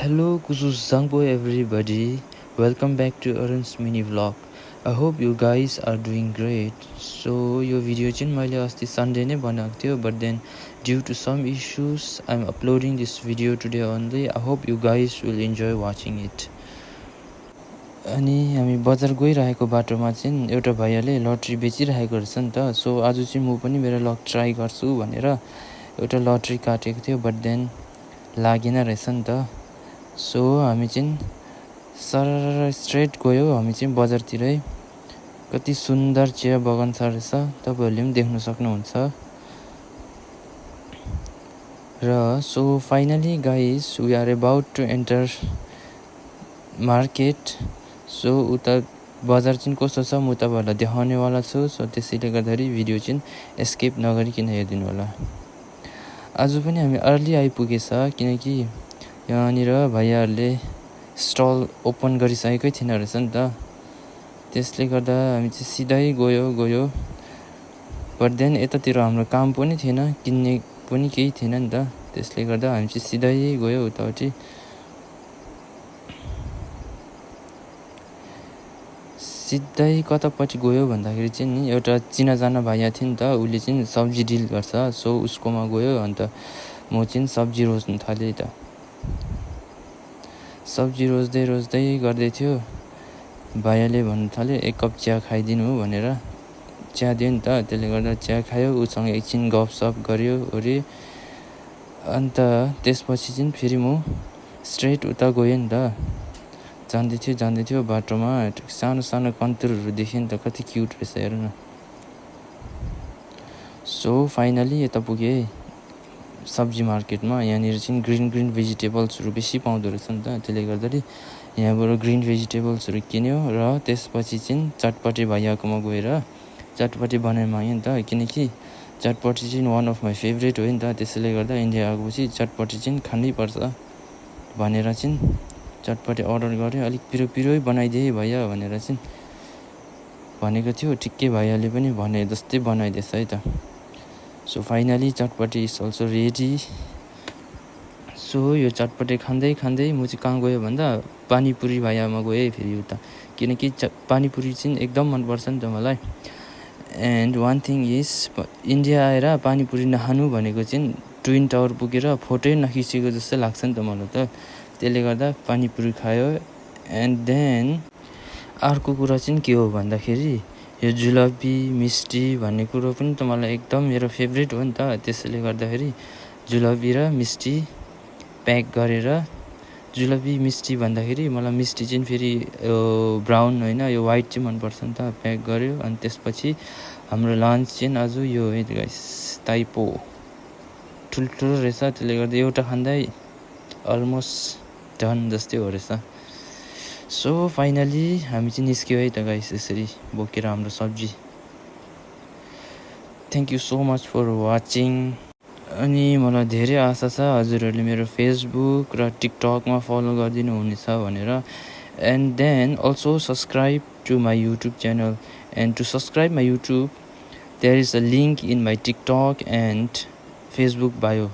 Hello, Kuzuzangpo everybody. Welcome back to Arun's mini vlog. I hope you guys are doing great. So यो video चाहिँ मैले अस्ति Sunday नै बनाएको थियो, but then due to some issues I'm uploading this video today only. I hope you guys will enjoy watching it. अनि हामी बजार गइरहेको बाटोमा चाहिँ एउटा भाइले लटरी बेचिरहेको रहेछ नि त. सो आज चाहिँ म पनि मेरो लक ट्राई गर्छु भनेर एउटा लटरी काटेको थियो, बट देन लागेन रहेछ नि त. सो हामी चाहिँ सर स्ट्रेट गयो. हामी चाहिँ बजारतिरै. कति सुन्दर चिया बगान छ रहेछ, तपाईहरुले पनि देख्न सक्नुहुन्छ. र so finally guys we are about to enter market. So उता बजार चाहिँ कस्तो छ म तपाईहरुलाई देखाउने वाला छु. सो त्यसैले गर्दाखेरि भिडियो चाहिँ एस्केप नगरिकन हेर्दिनु होला. आज पनि हामी अर्ली आइपुगेछ किनकि यहाँनिर भाइयाहरूले स्टल ओपन गरिसकेकै थिएन रहेछ नि त. त्यसले गर्दा हामी चाहिँ सिधै गयो. बट देन यतातिर हाम्रो काम पनि थिएन, किन्ने पनि केही थिएन नि त. त्यसले गर्दा हामी चाहिँ सिधै गयो उतापट्टि. सिधै कतापट्टि गयो भन्दाखेरि चाहिँ नि एउटा चिनाजाना भाइया थियो नि त. उसले चाहिँ सब्जी डिल गर्छ. सो उसकोमा गयो. अन्त म चाहिँ सब्जी रोज्न थालेँ त. सब्जी रोज्दै गर्दै थियो. भाइयाले भन्नु थाल्यो एक कप चिया खाइदिनु भनेर. चिया दियो नि त. त्यसले गर्दा चिया खायो. उसँग एकछिन गफसफ गर्यो ओरे. अन्त त्यसपछि चाहिँ फेरि म स्ट्रेट उता गएँ नि त. जान्दै थियो बाटोमा सानो कन्तुरहरू देखेँ नि त. कति क्युट रहेछ हेर न. सो फाइनली यता पुगेँ सब्जी मार्केटमा. यहाँनिर चाहिँ ग्रिन भेजिटेबल्सहरू बेसी पाउँदो रहेछ नि त. त्यसले गर्दाखेरि यहाँबाट ग्रिन भेजिटेबल्सहरू किन्यो. र त्यसपछि चाहिँ चटपटी भैयाकोमा गएर चटपटी बनाइ माग्यो नि त. किनकि चटपटी चाहिँ वान अफ माई फेभरेट हो नि त. त्यसैले गर्दा इन्डिया आएपछि चटपटी चाहिँ खानै पर्छ भनेर चाहिँ चटपटी अर्डर गरेँ. अलिक पिरो बनाइदिए भैया भनेर चाहिँ भनेको थियो. ठिक्कै भैयाले पनि भने जस्तै बनाइदिएछ है त. सो फाइनली चटपटी इज अल्सो रेडी. सो यो चटपटी खाँदै म चाहिँ कहाँ गयो भन्दा पानीपुरी भाइयामा गएँ फेरि उता. किनकि पानीपुरी चाहिँ एकदम मनपर्छ नि त मलाई. And one thing is India आएर पानीपुरी नखानु भनेको चाहिँ ट्विन टावर पुगेर फोटै नखिचेको जस्तो लाग्छ नि त मलाई त. त्यसले गर्दा पानीपुरी खायो. एन्ड देन अर्को कुरा चाहिँ के हो भन्दाखेरि यो जुलाबी मिस्टी भन्ने कुरो पनि त मलाई एकदम मेरो फेभरेट हो नि त. त्यसैले गर्दाखेरि जुलाबी र मिस्टी प्याक गरेर. जुलाबी मिस्टी भन्दाखेरि मलाई मिस्टी चाहिँ फेरि यो ब्राउन होइन यो वाइट चाहिँ मनपर्छ नि त. प्याक गर्यो. अनि त्यसपछि हाम्रो लन्च चाहिँ आज यो है गाइस ताइपो ठुल्ठुलो रहेछ. त्यसले गर्दा एउटा खाँदै अलमोस्ट डन जस्तै हो रहेछ. सो फाइनली हामी चाहिँ निस्क्यो है त गाइस यसरी बोकेर हाम्रो सब्जी. Thank you so much for watching. अनि मलाई धेरै आशा छ हजुरहरूले मेरो फेसबुक र टिकटकमा फलो गरिदिनु हुनेछ भनेर. And then also subscribe to my YouTube channel. And to subscribe my YouTube there is a link in my TikTok and Facebook bio.